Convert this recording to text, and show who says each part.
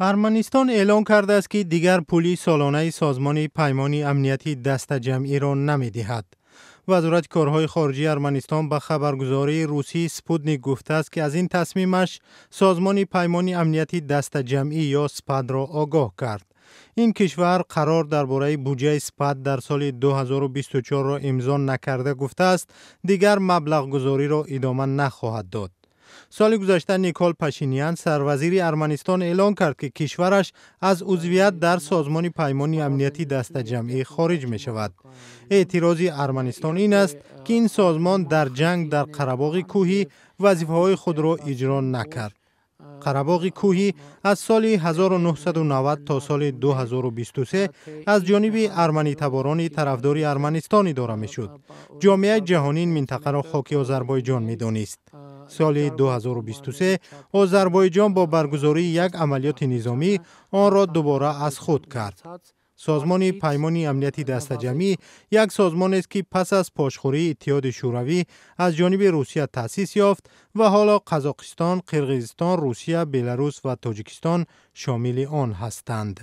Speaker 1: Арманистон эълон кардааст, ки дигар пули солонаи Созмони Паймони Амнияти Дастаҷамъиро намедиҳад. Вазорати корҳои хориҷии Арманистон ба хабаргузории русии «Спутник» гуфтааст, ки аз ин тасмимаш Созмони Паймони Амнияти Дастаҷамъӣ ё СПАДро огоҳ кард. Ин кишвар қарор дар бораи буҷаи СПАД дар соли 2024-ро имзо накарда, гуфтааст, дигар маблағгузориро идома нахоҳад дод. Соли гузашта Никол Пашинян, сарвазири Арманистон, эълон кард, ки кишвараш аз узвият дар Созмони Паймони Амнияти Дастаҷамъӣ хориҷ мешавад. Эътирози Арманистон ин аст, ки ин созмон дар ҷанг дар Қарабоғи Кӯҳӣ вазифаҳои худро иҷро накард. Қарабоғи Кӯҳӣ аз соли 1990 то соли 2023 аз ҷониби арманитаборони тарафдори Арманистон идора мешуд. Ҷомеаи ҷаҳонӣ ин минтақаро хоки Озарбойҷон медонист. Соли 2023 Озарбойҷон бо баргузории як амалиёти низомӣ онро дубора аз худ кард. Созмони Паймони Амнияти Дастаҷамъӣ як созмонест, ки пас аз пошхӯрии Иттиҳоди Шӯравӣ аз ҷониби Русия таъсис ёфт ва ҳоло Қазоқистон, Қирғизистон, Русия, Беларус ва Тоҷикистон шомили он ҳастанд.